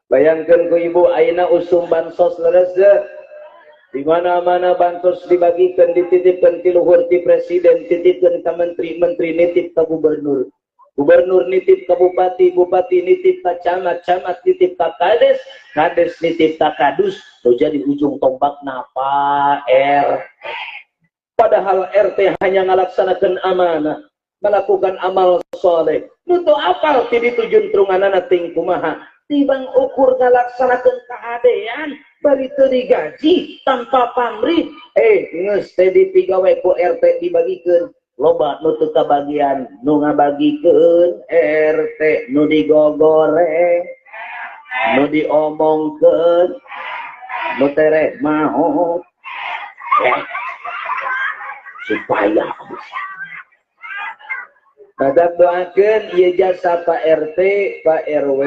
Bayangkan ku ibu, ayeuna usum bansos, leres teu? Di mana-mana bansos dibagikan, dititipkan ti luhur, ti presiden titipkan ke menteri, menteri nitip ke gubernur. Gubernur nitip ke bupati, bupati nitip ke camat, camat nitip ke kades, kades nitip ke kadus, tuh jadi ujung tombak napa R. Padahal RT hanya ngalaksanakan amanah, melakukan amal soleh. Nu teu apal ti ditu juntrunganana ting kumaha. Tibang ukur ngalaksanakan kehadean, bari teu digaji tanpa pamrih, eh geus teh dipigawe ku RT dibagikeun. Loba nu teu kabagian, nu ngabagikeun RT, nu digogoreng, nu diomongkeun, nu tereh maot. Eh, supaya bisa. Tetap doakan ieu jasa Pak RT, Pak RW.